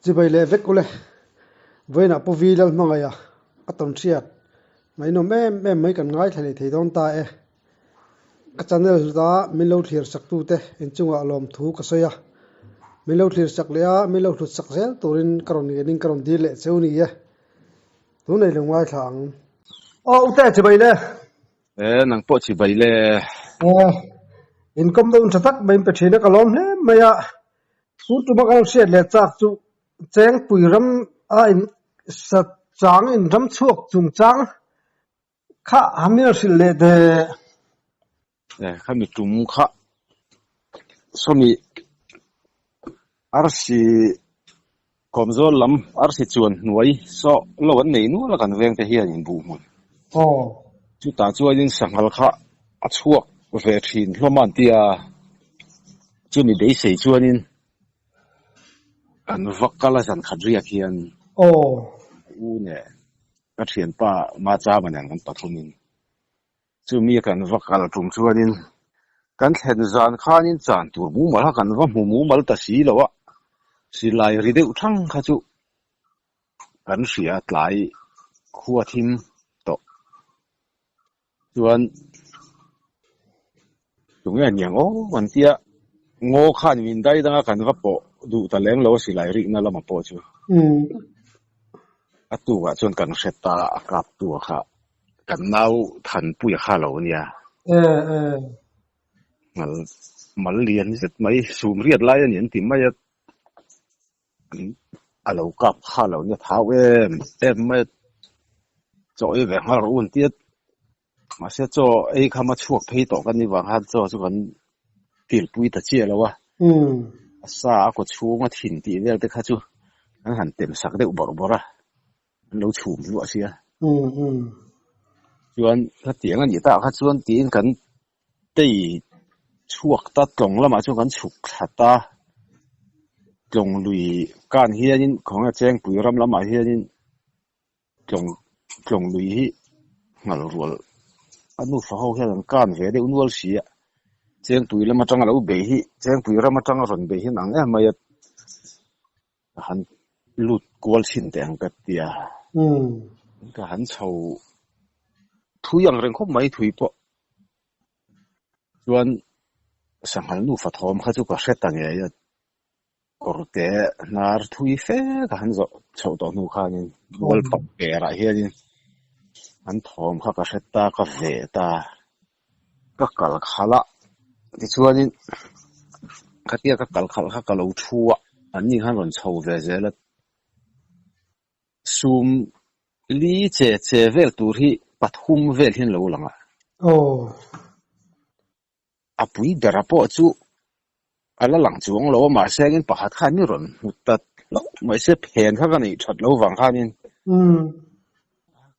Chibai leh vek ule. Vawiinah Pu Vi Lalhmangaih a a tawn hriat ngaihnawm em em mai kan ngaithla leh thei dawn ta e. Ka channel hluta min lo thlir sak tute inchungah lawmthu ka sawi a. Min lo thlir sak leh a, min lo hlut sak zel turin ka rawn ngenin ka rawn dil leh cheu ni e. Tunei lo ngaithla ang. Aw ute chibai le. E nang pawh chibai le. E inkawm dawn tha tak mai in pe thin a ka lawm hle mai a. Tun tuma kan hriat leh chak chu Chengpui ram a in sa chang in ram chhuak chungchang kha hamil hrilh leh teh. E khami tum kha sawmi arsi kawmzawl lam arsi chuan hnuai saw lo an nei nual a kan veng te hian in buh hmun. Aw. Chutah chuanin sanghal kha a chhuak ve thin hlawm a an ti a, chumi beisei chuanin kan va kal a zan khat riak hian Aw. U neh ka thianpa Machama nen kan pathumin Chumi kan va kal tum chuanin kan thlen zan khanin chan tur mumal kha kan va hmu mumal ta si lo a, silai ri deuh thang kha chu kan hria tlai khua thim tawh chuan tunge aniang aw an tia ngaw khan min dai danga kan va pawh duh ta lem lo a silai rikna lamah pawh chu a tukah chuan kan hre ta a kap tu kha. Kan nau Thanpuia kha lo nia. Mal mal lian zet mai sum riat lai a ni an ti mai a. A lo kap kha lo nia thau em em mai a. Chaw ei ve nghal rawh u an ti a. Mahse chaw ei kha ma chhuak phei tawh kan nih vang khan chaw chu kan kilpui ta chiah lo a. A sa a kaw chhung a thin tih vel te kha chu an han tem sak deuh bawrh bawrh a. An lo chhum hluah sia. Chuan khatiang a nih tak kha chuan tiin kan tei chhuak ta tlawng lamah chuan kan chhuk thla ta. Tlawng lui kan hianin khawnge Chengpui ram lamah hianin tlawng tlawng lui hi nghal rual a nufa ho hian an kan ve deuh nual si a. Chengpui lam atanga lo bei hi Chengpui ram atanga rawn bei hi an ang em mai a. Ka han lut kual chhin teh ang ka ti a. Ka han chho thui ang reng khawp mai thui pawh. Chuan sanghal nufa thawm kha chu ka hre ta ngei a. Kawrte hnar thui fe ka han zawh chhoh tawh hnu khanin mual pang perah hianin an thawm kha ka hre ta ka veh ta. Ka kal khalh a tichuanin khatia ka kal khalh kha ka lo thu a an ni khan rawn chho ve zel a sum li che che vel tur hi pathum vel hian lo lang a. Aw. A pui bera pawh chu a la lang chuang lo a mahse angin pakhat khan mi rawn hmu ta hlauh mai se phen kha ka neih that lo vang khanin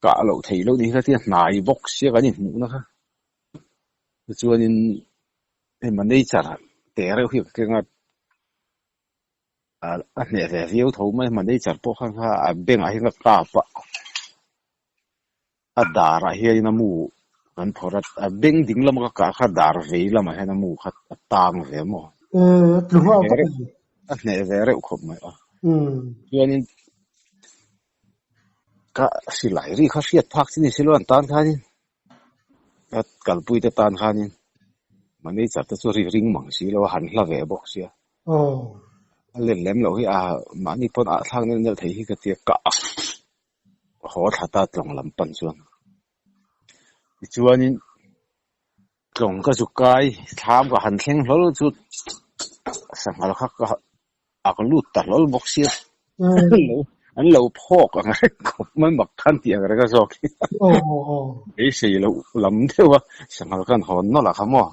kah loh theih loh ni kha tia hnai bawk sia kan inhmuhna kha tichuanin hei manager te reuh hi ka keng a a hneh ve viau tho mai manager pawh khan kha a bank ah hian ka kap a. A darah hianin a mu kan phawrh a, a beng ding lama ka kah kha dar vei lamah hian a mu kha a tang ve maw? A hneh ve reuh khawp mai a. Chuanin ka silai ri kha hriat phak chi ni si lo an tan khanin ka kalpui te tan khanin manager te chu ri ring mang si lo a han hla ve bawk sia. A len lem loh hi a mahni pawn ah thlak nel nel thei hi ka tia kah a. haw thla ta tlawng lam pan chuan tichuanin tlawng ka zu kai thlam ka han thleng hlawl chu sanghal kha ka ak lut ta hlawl bawk sia an lo phawk ang reng khawp mai mak khan tih ang reng a zawk hi beisei loh lam deuh a sanghal khan hawn nawlh a kha maw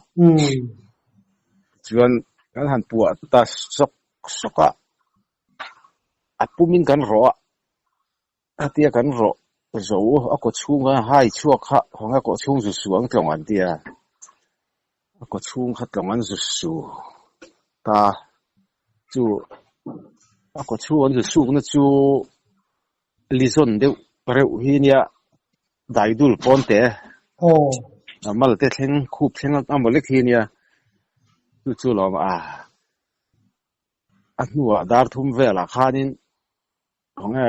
chuan kan han puah ta sawk sawk a. A pumin kan rawh a, khatia kan rawh zo a kaw chhung kha hai chhuak kha khawnge kaw chhung zu su ang tlawng an ti a, a kaw chhung kha tlawng an zu su ta chu a kaw chhung an zu sukna chu lizawn deuh reuh hi nia daidul pawn te a mal te thleng khup thleng a maw lek hi nia chu chu lawm a. A hnuah dar thum velah khanin Khawnge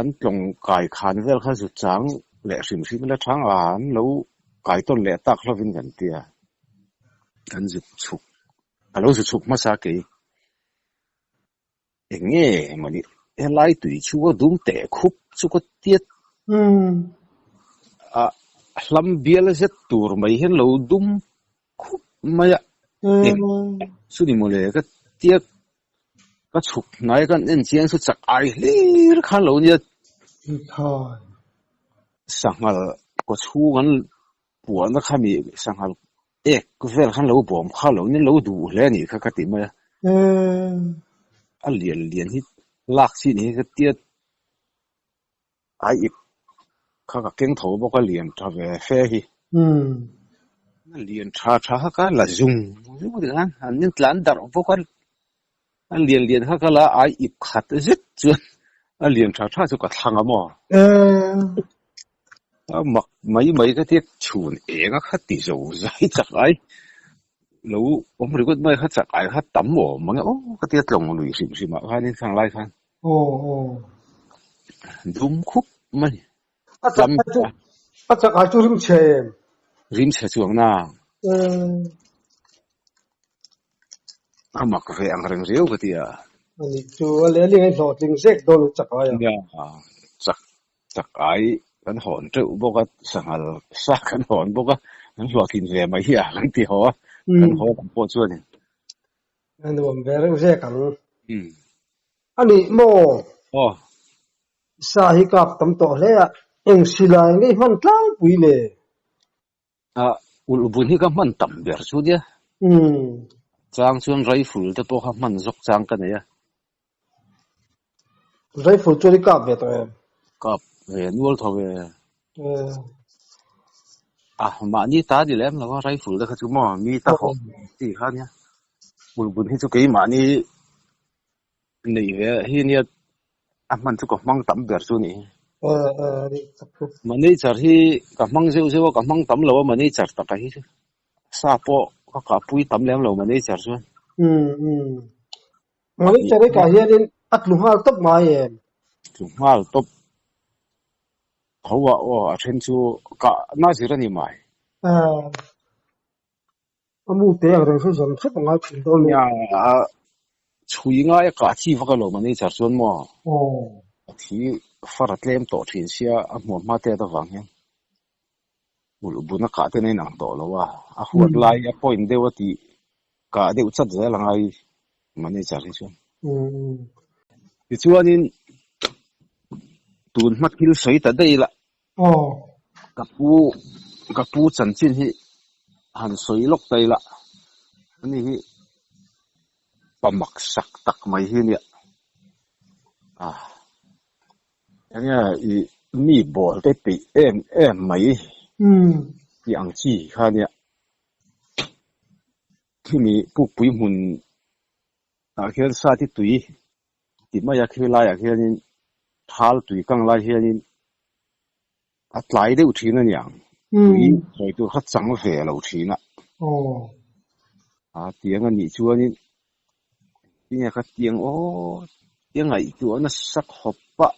an tlawng kai khan vel kha zu chang leh hrim hrim ila thang a, an lo kai tawn leh tak hlovin kan tia. Kan zu chhuk, a lo zu chhuk hmasa kei. Eng nge mawni helai tui chu a dum teh khup chu ka tiat a, hlam bial zet tur mai hian lo dum khup mai a, eng chu ni mawle ka tiat ka chhuk hnai kan en chiang chu chak ai hlir khan lo nia. Sanghal kaw chhung an puahna kha mi sanghal ek vel khan lo bawm kha lo nia lo duh hle a nih kha ka ti mai a. A lian lian hi lak chi ni hi ka tiat ai ip kha ka keng tho bawk a lian tha ve fe hi. A lian tha tha kha ka la zung zung a ti khan an in tlan darh bawk a a lian lian kha ka la ai ip khat zet chuan a lian tha tha chu ka thlang a maw. A mak mai mai ka tia chhun eng a kha ti zo zai chak ai lo awm ringawt mai kha chak ai kha tam awm mang e aw ka tia tlawng lui hrim hrim ah khanin khang lai khan. Aw aw. Dum khup mai. A chak ai chu a chak ai chu rim chhe em? Rim chhe chuang na. A mak ve ang reng riau ka tia. Ani chu a leh a hlawhtling zek dawn a chak ai a. Nia chak Chak ai kan hawn teuh bawk a, sanghal sa kan hawn bawk a, kan hlawhtlin ve mai hi a kan ti haw a, kan haw lam pawh chuanin. A nuam ve reuh zek ang. A nih maw? Aw. Sa hi kap tam tawh hle a, eng silai ngei hman tlangpui le? A ulh bun hi ka hman tam ber chu nia. Chang chuan rifle te pawh kha hman zawk chang ka nei a. Rifle chuan i kap ve tawh em? Kap ve nual tho ve. A mahni ta ni lem lo a rifle te kha chu maw mi ta hawh chi kha nia. Ulh bun hi chu keimahni Nei ve hi nia a hman chu ka hmang tam ber chu ni. Manager hi ka hmang zeuh zeuh a ka hmang tam lo a manager taka hi chu sa pawh ka kahpui tam lem lo manager chuan. Manager hi kah hianin a tlu nghal tawp ngai em? Tlu nghal tawp tho a aw a then chu kah na zir a ni mai. A mu te ang reng chu zawm hrep a ngai thin dawn nia. A chhui ngai a kah chi vak alawm a nature chuan maw a thi far a tlem tawh thin sia a hmuam hma te at avang hian ulh bun a kah ten a inang tawh lo a, a huat lai a point deuh a tih kah deuh chat zel a ngai manager hi chuan. Tichuanin tun hma thil sawi ta daih la. Ka pu ka pu chanchin hi han sawi lawk ta ila ani hi pa mak sak tak mai hi ania a enge ih mi bawl te peih em em mai tih ang chi kha ania khimi pukpui hmun ah khian sa te tui Ti mai a khi laiah khianin thal tui kang lai hianin a tlai deuh thin a niang. Tui sawi tur kha chang ve lo thin a. A tiang a nih chuanin tinge ka tiang aw tia ngaihtuah nasa khawp a,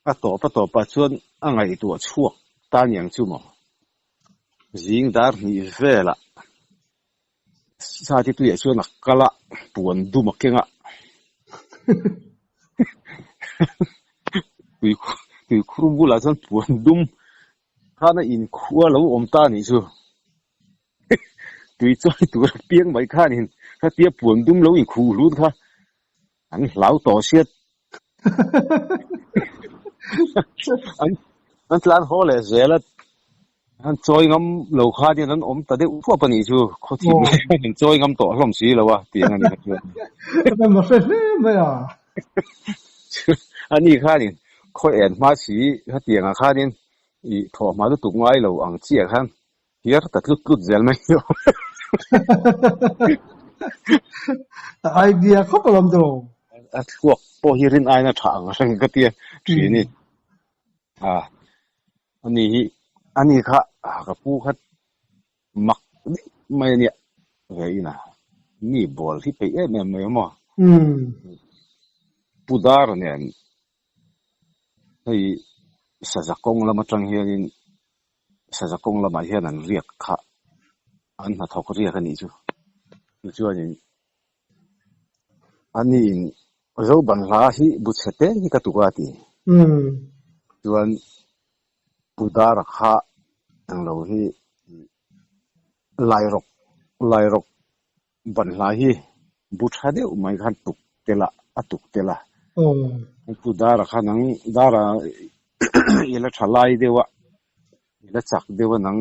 a tawp a tawpah chuan a ngaihtuah chhuak ta niang chu maw. Zing dar hnih velah Sati tuiah chuan a kal a, puan dum a keng a. Tuikhur bulah chuan puan dum khan a inkhua lo awm ta a nih chu. Tui chawi tur a piang mai khanin khatia puan dum lo inkhuh hlut kha an hlau tawh hriat. An tlan haw leh zel a, an chawi ngam lo khan hian an awm ta deuh thuap a nih chu, khawthim lai hian an chawi ngam tawh hlawm si lo a tiang a ni kha chuan. Ka hre hle mai a. A ni khanin khaw en hma si khatiangah khanin i thawhhma lutuk ngai lo ang chiah khan Hiar ta tlut tlut zel mai hi aw. A idea khawp alawm tu. A thluak pawh hi rin aina tha ang reng ka tia thin i. A ani hi ani kha ka pu kha mak deuh mai ania ve ina mi bawl hi peih em em mai maw. Pu dar nen. Hei saza kawng lam atang hianin saza kawng lamah hian an riak kha an hnathawk riak a nih chu. Tichuanin ani in zo ban hla hi bu chhe te hi ka tuk a ti. Chuan Pu Dara kha englo hi Lairawk Lairawk ban hla hi bu tha deuh mai khan tuk tel a a tuk tel a. Pu Dara kha nang Dara i la tha lai deuh a i la chak deuh a nang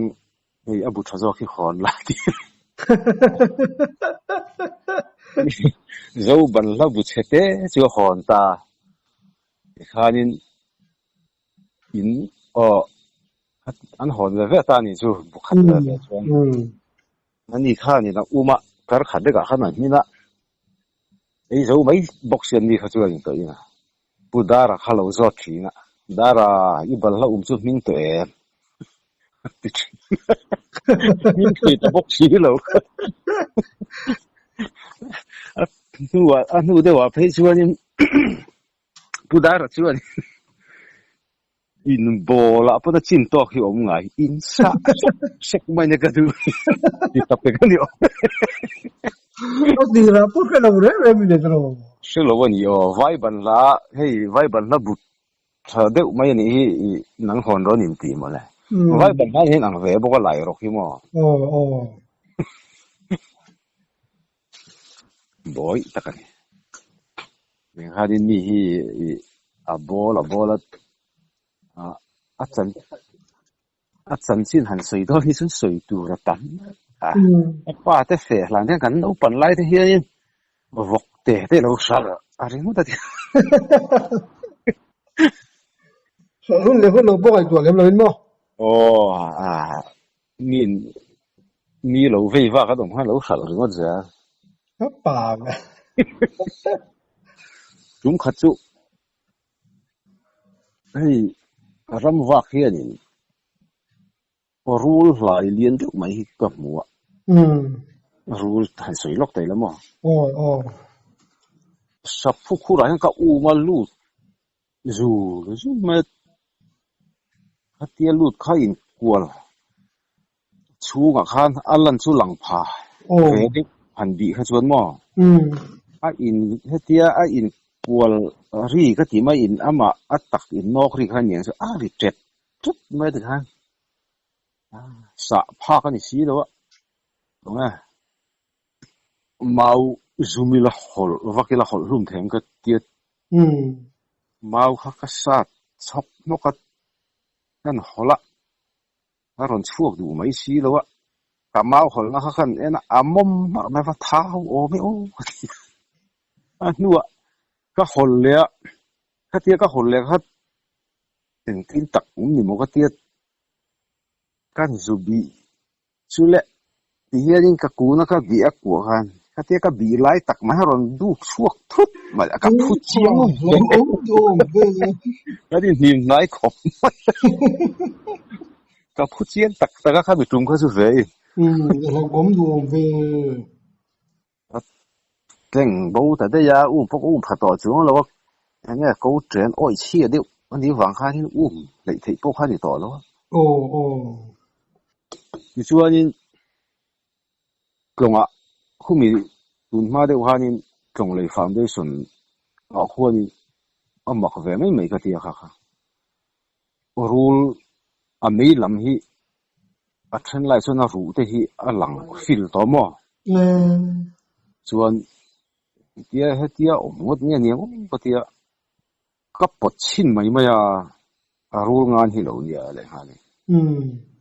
hei a bu tha zawk hi hawn la ti. Zo ban hla bu chhe te chu a hawn ta. Tikhanin in aw an hawn ve ve ta a nih chu bu khat ve ve chuan. Ani khanin a um a, kar khat vekah khan a hmin a, ei zo mai bawk si an ni kha chuan in tawh in a, Pu Dara kha lo zawt thin a, Dara i balhla um chu hming tawh em? A ti thin. Hming thei ta bawk si lo. A hnuah a hnu deuhah phei chuanin Pu Dara chuan in ball ah pawn a chin tawk hi awm ngai in sah sek sek mai na ka duh ti ta pek a ni awm. A tirah pawh hre lo reng reng mi nei ta lo. Hre lo a ni aw, vai ban hla hei vai ban hla but tha deuh mai a nih hi i nang hawn rawn in ti mawle. Vai ban hla hian ang ve bawk a lai rawk hi maw. Aw aw. Bawi tak a ni. Engkhanin mi hi a ball a ball a a chan a chanchin han sawi dawn hi chuan sawi tur a tam a. A pa te feh hlan hian kan naupan lai te hianin vawk te te lo hralh a ringawt a ti. Hralh hun leh hun lo pawh ngaihtuah lem loin maw? Aw a mi mi lo vei vak a awm khan lo hralh ringawt zel. Ka pa ve. Tum khat chu hei ram vak hianin rul hlai lian deuh mai hi ka hmu a. Rul han sawi lawk thei la maw? Aw aw. Saphu khurah hian ka um a lut zu zu mai a. Khatia lut kha inkual chhungah khan a lan chu lang pha ve deuh han bih kha chuan maw a in hetia a inkual ri ka tih mai in amah a tak in nawk ri kha a niang chu a ri ṭet ṭet mai a tikhan sah phak a ni si lo a tunge mau zum ila hawlh vak ila hawlh hlum thei ang ka tia mau kha ka sat chhawk hnawk a kan hawlh a. A rawn chhuak duh mai si lo a, ka mau hawlhna kha khan en a, a mawm hmarh mai va thau awm e aw ka ti a. A hnuah ka hawlh leh a, khatia ka hawlh leh kha engtin tak awm ni maw ka tia kan zu bih chu le ti hianin ka kuna ka bih a kuah khan khatia ka bih lai tak mai a rawn duk chhuak thut mai a, ka phu chiang hle. Ka ni hnim hnai khawp mai a. Ka phu chiang tak tak a khami tum kha chu ve i. Umm a hlauhawm duhawm ve. A tleng bo ta daih a, um pawh ka um pha tawh chuang lo a, eng nge ko chen awih chhia deuh a nih vang khan in um hleih theih pawh kha a ni tawh lo a. Aw aw. Tichuanin tlawngah khumi tun hma deuh khanin Tlawng Lei Foundation ah khuanin a mak ve mai mai ka ti a kha kha. Rul a mei lam hi a then lai chuan a ruh te hi a lang fil tawh maw? Chuan hetia hetia awm ngawt nge nia ngawt ka tia ka pawt chhin mai mai a, a rul ngan hi lo nia leh nghal in.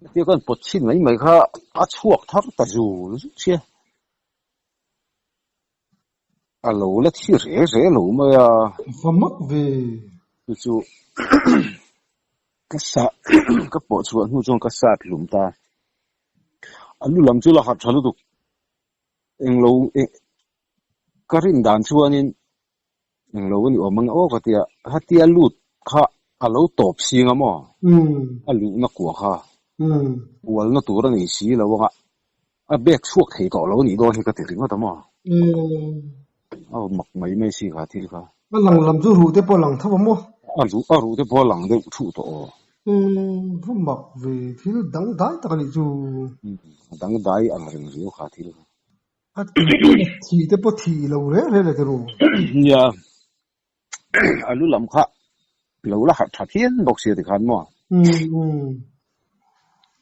Hetia ka pawt chhin mai mai kha a chhuak thar ta zul zul sia. A lo la thi re re lo mai a. Va mak ve. Chu chu ka sa ka pawh chhuah hnu chuan ka sat hlum ta. A lu lam chu la harh tha lutuk. Englo ka rin dan chuanin englo a ni awm ang aw ka ti a. Hetia lut kha a lo tawp sing a maw? A luhna kua kha ualna tur a nei si lo ang a. A bag chhuak thei tawh lo a nih dawn hi ka ti ringawt a maw? A mak mai mai si kha thil kha. A lang lam chu ruh te pawh a lang tho a maw? A ruh a ruh te pawh a lang deuh thuh tawh aw. Umm va mak ve thil dangdai tak a nih chu. Umm a dangdai ang reng riau kha thil kha. A thi te pawh thi lo reng reng le tiraw. Nia a lu lam kha lo la harh tha phian bawk sia tikhan maw. Umm umm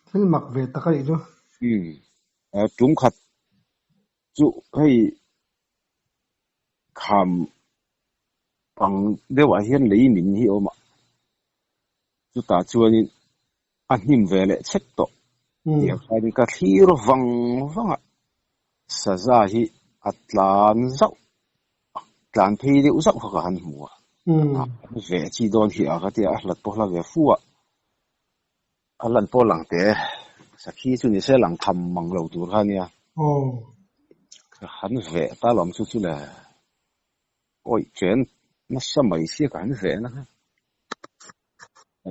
thil mak ve tak a nih chu. Umm tum khat chu hei kham pang deuhah hian lei min hi a awm a, chutah chuanin a hnim ve leh chhet tawh tih ah khanin ka thlir vang vang a, saza hi a tlan zauh tlan phei deuh zauh kha ka han hmu a, an ve chi dawn hi a ka tia a hlat pawh hla ve fu a, a lan pawh lang teh e, sakhi chu ni se lang tham mang lo tur kha a nia. Ka han ve ta lawm chu chu le. Awih chen nasa mai sia ka han ve na kha.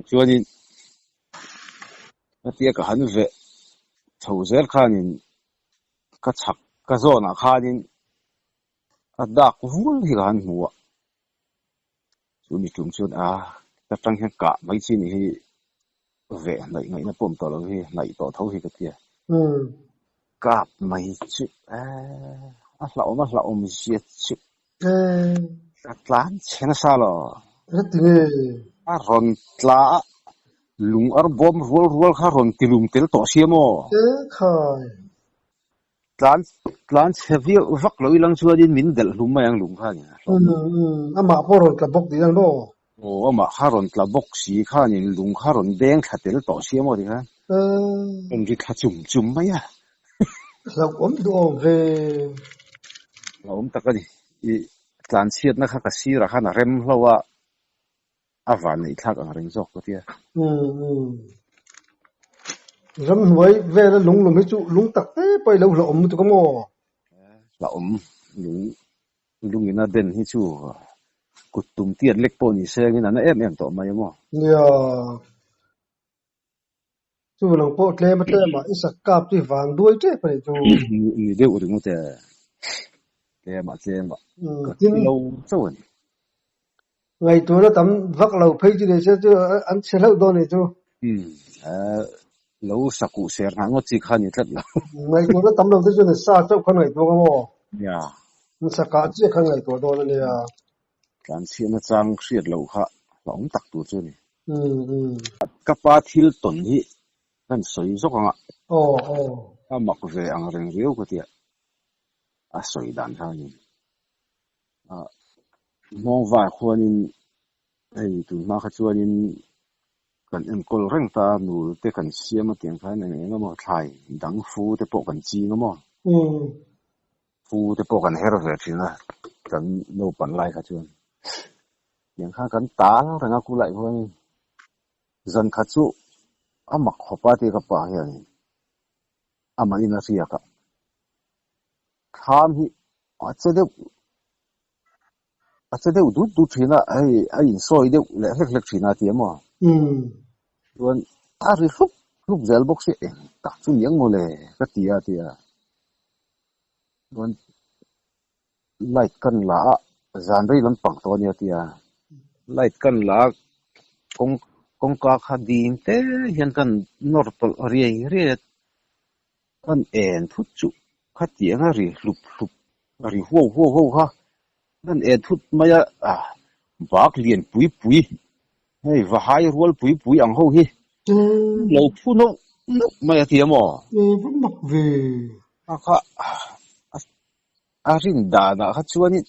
Chuanin hetia ka han ve chho zel khanin ka chhak ka zawnah khanin a dak vul hi ka han hmu a. Chu mi tum chuan a ka tang hian kah mai chi nih hi ve hnaih ngaihna pawh awm tawh lo hi hnaih tawh tho hi ka tia. Kap mai chu a hlauhawm a hlauhawm zia chu ka tlan chhe nasa lo. A rawn tla a, lung ar bawm rual rual kha rawn tilum tel tawh sia maw? Tlan tlan chhe viau vak lo ilang chuanin min delh hlum mai ang lung kha ni. Amah pawh rawn tla bawk tih ang maw? Aw amah kha rawn tla bawk si khanin lung kha rawn deng thla tel tawh sia maw tikhan rawn ri thla chum chum mai a. Hlauhawm duhawm ve. Hlauhawm tak a ni. I tlanchhiatna kha ka sirah khan a rem hlo a, a van neih thlak ang reng zawk ka tia. Ramhnuai vela lunglum hi chu lung tak te pawh i lo hlauhawm lutuk a maw? Hlauhawm lung Lungin a den hi chu kut tum tiat lek pawh ni se angin a na em em tawh mai a maw? Nia, chu lang pawh tlem a tlem a, i sak kap chu i vang duai tep a nih chu. Ni deuh ringawt e, tlem ah tlem ah ka ti lo chauh a ni. Ngaihtuahna tam vak lo phei chu ni se chu an chhe hlauh dawn a nih chu. Umm, lo sakuh ser nghah ngawt chi kha a ni tlat lo. Ngaihtuahna tam lo te chuan sa chauh khan ngaihtuah ang aw. Nia. Sakah chiah khan ngaihtuah dawn a nia. Tlanchhiatna chang hriat loh kha hlauhawm tak tur chu a ni. Ka pa thil tawn hi kan sawi zawk ang a. Aw aw. A mak ve ang reng riau ka tia. A sawi dan kha a ni. Hmawngvar khuanin hei tun hma kha chuanin kan enkawl reng ta a, nul te kan siam a tiang khan eng eng emaw thlai dang fu te pawh kan ching a maw? Fu te pawh kan her ve thin a, kan naupan lai kha chuan tiang khan kan tal reng a kulai khuanin zan khat chu a mak khawp a tia ka pa hianin amah in a riak a, thlam hi a che deuh a che deuh dut dut thin a, hei a insawi deuh leh hlek hlek thin a ti a maw? Chuan a ri hlup hlup zel bawk sia eng tak chu ni ang maw le ka ti a ti a. Chuan light kan la a, zan rei lampang tawh a nia ti a. Light kan la a, kawng kawngka kha ding te hian kan nawr tawlh riai riai a. Kan en thut chu khatiang a ri hlup hlup a ri huau huau ho kha kan en thut mai a, bak lian pui pui hei vahai rual pui pui ang ho hi lo phu nauh nauh mai a ti a maw? Va mak ve. A kha a rin danah kha chuanin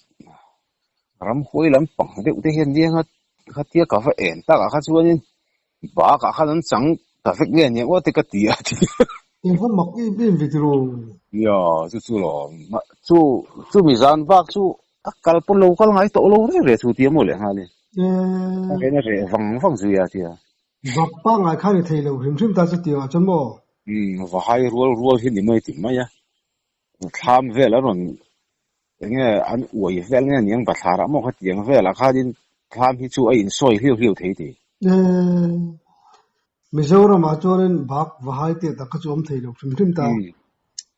ramhuai lampang deuh te hian nia khatia ka va en takah kha chuanin Bakah khan an chang ta vek nge aniang aw te ka ti a ti. Eng hma mak em em ve tiraw? Nia, chu chu lo. Chu chu mi zan bak chu a kal pawn lo kal ngai tawh lo reng reng chu tia maw leh nghal in. A reh na reh vang vang zui a tia. Vak pangngai khan i thei lo hrim hrim ta chu tiangah chuan maw? Umm, vahai rual rual hi ni mai ti mai a. Thlam vel an rawn eng nge an uai vel nge aniang bathlar ah maw khatiang velah khanin thlam hi chu a insawi hliau hliau thei ti. Mizoram ah chuanin bak vahai tih tak kha chu awm thei lo hrim hrim ta.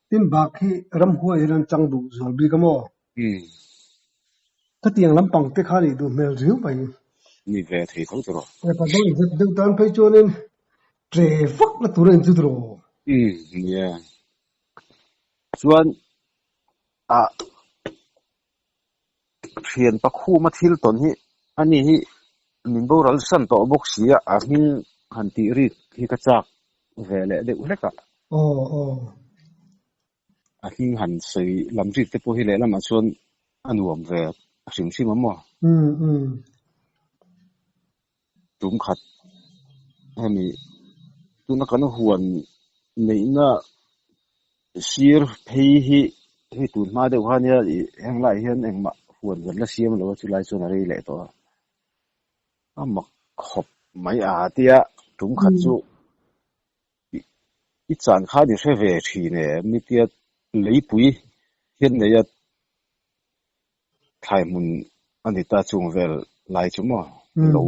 Tin bak hi ramhuai hian an chang duh zual bik a maw? Khatiang lampang te kha nih duh hmel riau mai. Ni ve thei tho tiraw. Mipa deuh zet deuh tan phei chuanin tre vak na tur a inchu tiraw. Umm nia. Chuan ah thian pakhuma thil tawn hi ani hi min boral san tawh bawk si a, a hming han tih rik hi ka chak ve leh deuh hlek a. Aw aw. A hming han sawi lam rik te pawh hi lehlamah chuan a nuam ve hrim hrim a maw? Umm umm. Tum khat hemi tuna kan huan neihna sir phei hi hei tun hma deuh kha nia ih heng laiah hian engmah huan kan la siam lo a chulai chuan a rei leh tawh a, a mak khawp mai a tia tum khat chu. I chan khan i hre ve thin e, mitia leipui hian nei a thlai hmun a ni ta chung vel lai chu maw lo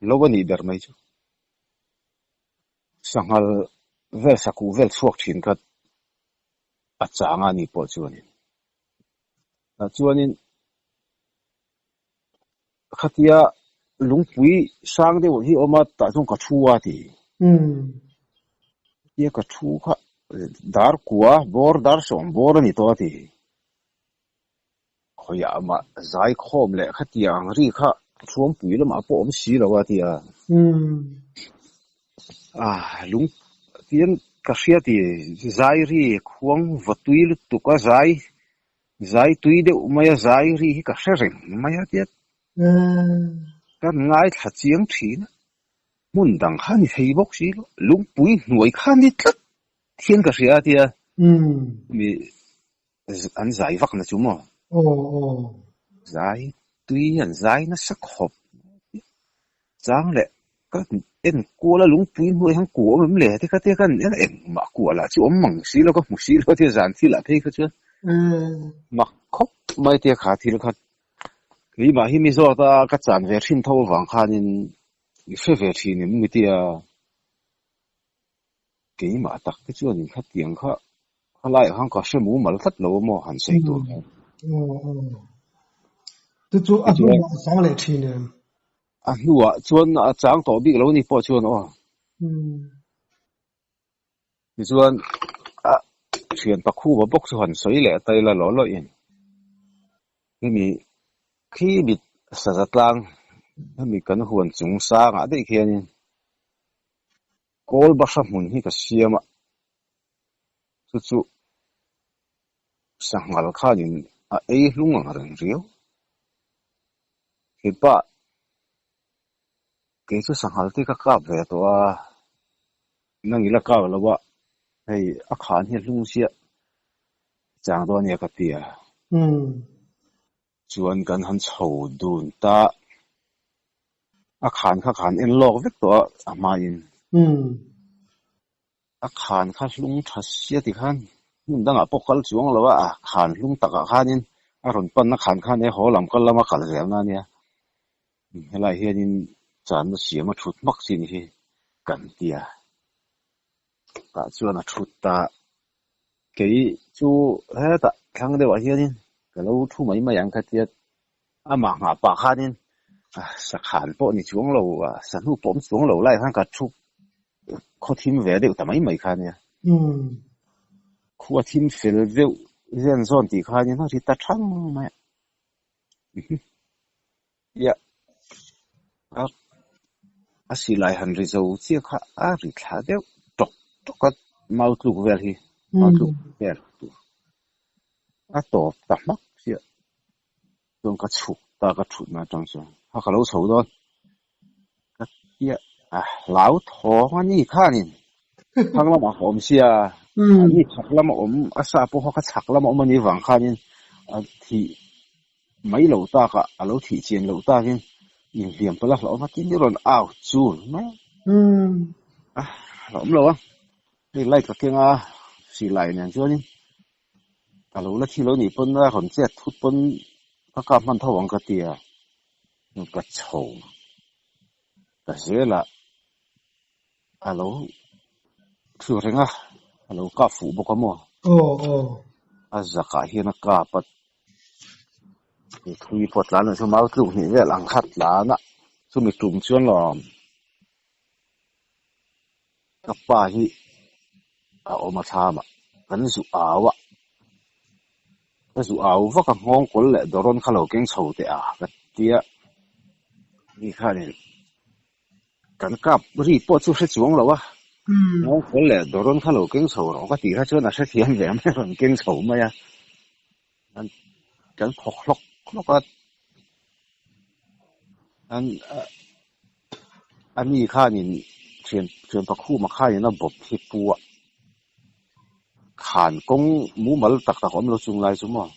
lo a nih ber mai chu. Sanghal vel sakuh vel chhuak thin kha a chang a ni pawh chuanin. Tah chuanin Khatia lungpui sang deuh hi awm a, tah chuan ka thu a ti. Khatia ka thu kha dar kua bawr dar sawm bawr a ni tawh a ti. Khawiah mah zai khawm leh khatia ang ri kha thuampui lamah pawh awm si lo a ti a. Lung tian ka hria ti zai ri khuang va tui lutuk a zai Zai tui deuh mai a zai ri hi ka hre reng mai a tia ka ngaithla chiang thin a, hmun dang kha ni thei bawk si lo, lungpui hnuai kha ni tlat hian ka hria a tia mi an zai vak na chu maw? Zai tui an zai nasa khawp chang leh ka en kual a lungpui hnuai hian kuah awm em le ti kha tia ka en engmah kuah lah chu awm mang si lo ka hmu si lo tia zan thil ah phei kha chuan mak khawp mai tia kha thil kha keimah hi mi zawt a ka chan ve thin tho avang khanin i hre ve thin em ni tia keimah tak te chuan in khatiang kha khalaiah khan ka hre mumal tlat lo a maw han sawi tur khan. Chu chu a hnuah a chang leh thin em? A hnuah chuan a chang tawh bik lo ni pawh chuan aw. Tichuan a thian pakhuva bawk chu han sawi leh ta ila law law in. Hemi khi mit saza tlang hemi kan huan chung sangah daih khianin kawl bahra hmun hi ka siam a, chu chu sanghal khanin a ei hlung ang reng riau. Hepa kei chu sanghal te ka kap ve tawh a, nang ila kap lo a, hei a khan hi a hlung chiah chang dawn ania ka ti a. Chuan kan han chho dun ta, a khan kha ka han en lawk vek tawh a, a hmain. A khan kha hlung tha sia ti khan hmun dangah pawh kal chuang lo a, a khan hlung takah khanin a rawn panna khan khan he haw lam kal lama kal zelna a nia. Helaiah hianin channa siam a thut hmak chin hi kan ti a, tah chuan a thut ta. Kei chu hetah thlang deuhah hianin ka lo thu mai mai ang kha tia amah nghah pah khanin sakhan pawh ni chuang lo, sahnu pawh awm chuang lo laiah khan ka thu khaw thim ve deuh ta mai mai kha ania. Khua thim fel deuh hian zawn tih khanin a ri ta thang mai a. Ia a silai han ri zo chiah kha a ri thla deuh tawk tawk a, mau tluk vel hi, mau tluk vel tur a tawp ta hmak chiah. Chuan ka chhuk ta ka thutna atang chuan a ka lo chho dawn ka tia a hlau thawng a ni khanin thlang lamah ka awm sia a ni chhak lama awm a sa pawh kha ka chhak lama awm a nih vang khanin a thih mai lo takah a lo thih chian loh takin inhliam palh a hlauhawm a tin i rawn au chul mai a hlauhawm lo a hei light ka keng a silai nen chuanin A lo la thi lo nih pawn a rawn chet thut pawn ka kap hman tho ang ka ti a, ka chho ta zel a, a lo thu reng a, a lo kap fuh bawk a maw? A zakah hian a kap a, thui pawh tlan lo chu mau tluk hnih vel ang kha tlan a. Chumi tum chuan lawm ka pa hi a awm a thlam ah kan zu au a, ka zu au vak a nghawng kawl leh dawrawn kha lo keng chho teh a ka tia mi khanin kan kap ri pawh chu hre chuang lo a, nghawng kawl leh dawrawn kha lo keng chho rawh ka tih kha chuan a hrethiam ve mai a rawn keng chho mai a, kan thawk hlawk hlawk a an ani khanin thian thian pakhuma khanin a bawp hi pu a khan kawng mumal tak tak a awm lo chung lai chu maw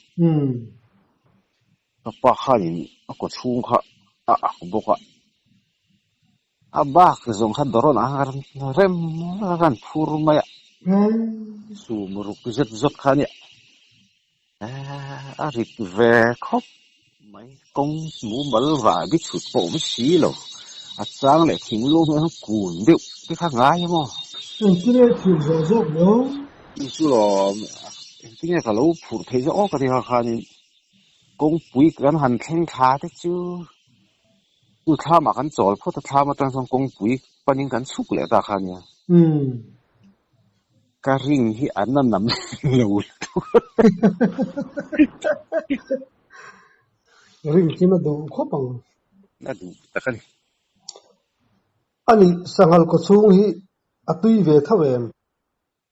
ka pa khanin a kaw chhung kha a ak bawk a a bak zawng kha dawrawn ah rem a phur mai a sum ruk zet zawt kha ania. A rit ve khawp mai, kawng mumal vah bi chhut pawh awm si lo, a chang leh thinglung hi an kun deuh te kha ngai a maw? Engtin nge phur zawh zawk maw? Chu chu lawm, engtin nge ka lo phur theih zawk aw ka ti kha khanin kawngpui kan han thleng thla te chu chu thlamah kan chawl phawt a, thlam atang chuan kawngpui panin kan chhuk leh ta kha nia. Ka ring hi an a nam lo lutuk. Ring chu na duh khawp ang. Na duh tak a ni. Ani sanghal kaw chhung hi a tui ve tho em?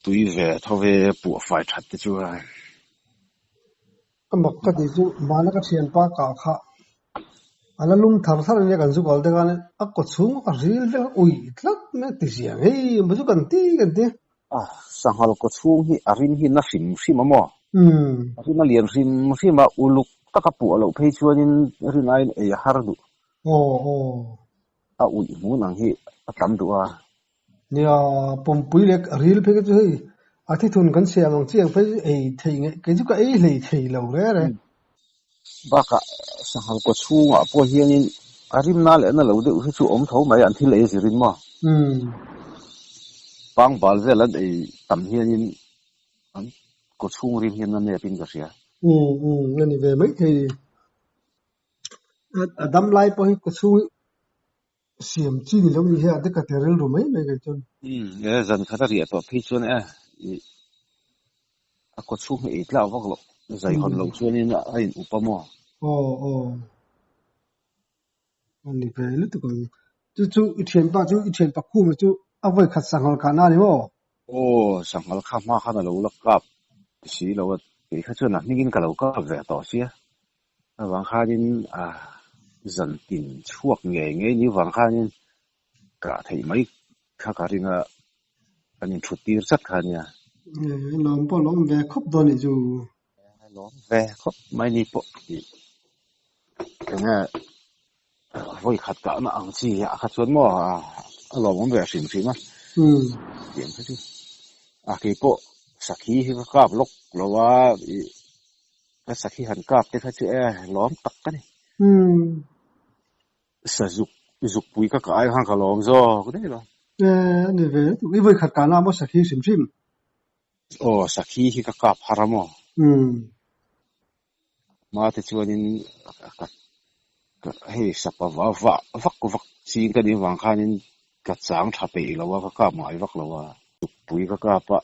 Tui ve tho ve puah fai that te chuan. A mak ka tih chu mahna ka thianpa kah kha a la lum thar thar ania kan zu kal te khan a kaw chhung a ril vel ui tlat mai a ti ziang hei maw chu kan ti kan ti. A sanghal kaw chhung hi a rim hi na hrim hrim a maw? A rim a lian hrim hrim a, uluk taka puah loh phei chuanin rin aiin ei a har duh. Aw aw. A uih hmun ang hi a tam duh a. Nia, pumpui leh ril phei kha chu hei a thithun kan siam ang chiang phei chu ei thei nge kei chu ka ei hlei thei lo re re. Bakah sanghal kaw chhungah pawh hianin a rimna leh na lo deuh hi chu awm tho mai an thil ei a zirin maw? Pangbal vel an ei tam hianin an kaw chhung rim hian a nep in ka hria. Umm a ni ve maithei. A dam lai pawh hi kaw chhung hi Siam chi ni lo ni hi a te ka ti rilru mai mai kei chuan. Umm e zan khat a riah tawh phei chuan e i a kaw chhung hi ei tlak vak loh zai hawn loh chuanin a in up a maw? Aw aw a ni ve lutuk ang. Chu chu i thianpa chu i thianpa khuma chu a vawi khat sanghal kahna a ni maw? Aw sanghal kha hma khan a lo la kap si lo a kei kha chuan a hmingin ka lo kap ve tawh sia. Avang khanin a zan tin chhuak ngei ngei ni vang khanin kah theih mai kha ka ring a, kan inthut tir chat kha nia. Lawm pawh lawm ve khawp dawn nih chu. Lawm ve khawp mai ni pawh tih enge vawi khat kahna ang chi ah kha chuan maw a lawmawm ve hrim hrim a. Tiang kha chu a keipawh sakhi hi ka kap lawk lo a ih Ka sakhi han kap te kha chu e lawm tak ka ni. Sazuk zukpui ka kah ai khan ka lawm zawk daih lo. E a ni ve tuk. I vawi khat kahna maw sakhi hrim hrim? Aw sakhi hi ka kap har a maw? Hma te chuanin ka hei sapa va vah vak vak ching ka nih avang khanin ka chang tha peih lo a, ka kap ngai vak lo a. Zukpui ka kap a.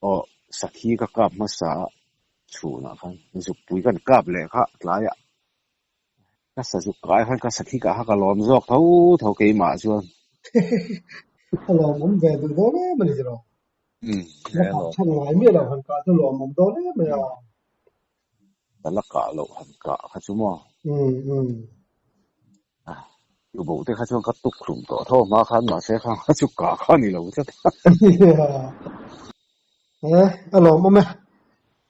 Aw sakhi ka kap hmasa a chhunah khan zukpui kan kap leh kha tlaiah ka sazuk kai khan ka sakhi kah kha ka lawm zawk tho tho keimah chuan. A lawmawm ve duh dawn em a ni tiraw? La kah chhan ngai miah lo han kah chu lawmawm dawn em mai a. Ka la kah loh han kah kha chu maw? Tu bo te kha chuan ka tuk hlum tawh tho hma khan mahse kha kha chu kah kha ni lo tlat. E, a lawmawm e.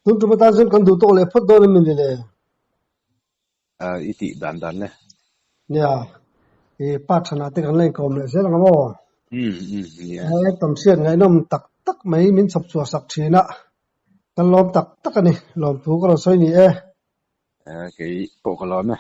Tun tum atan chuan kan duh tawk leh phawt dawn em ni le? I tih dan dan le. Nia, i pa thanah te kan la inkawm leh zel ang a maw? Nia. E, tam hriat ngaihnawm tak tak mai min chhawp chhuah sak thin a. Kan lawm tak tak a ni, lawmthu ka rawn sawi ni e. E, kei pawh ka lawm e.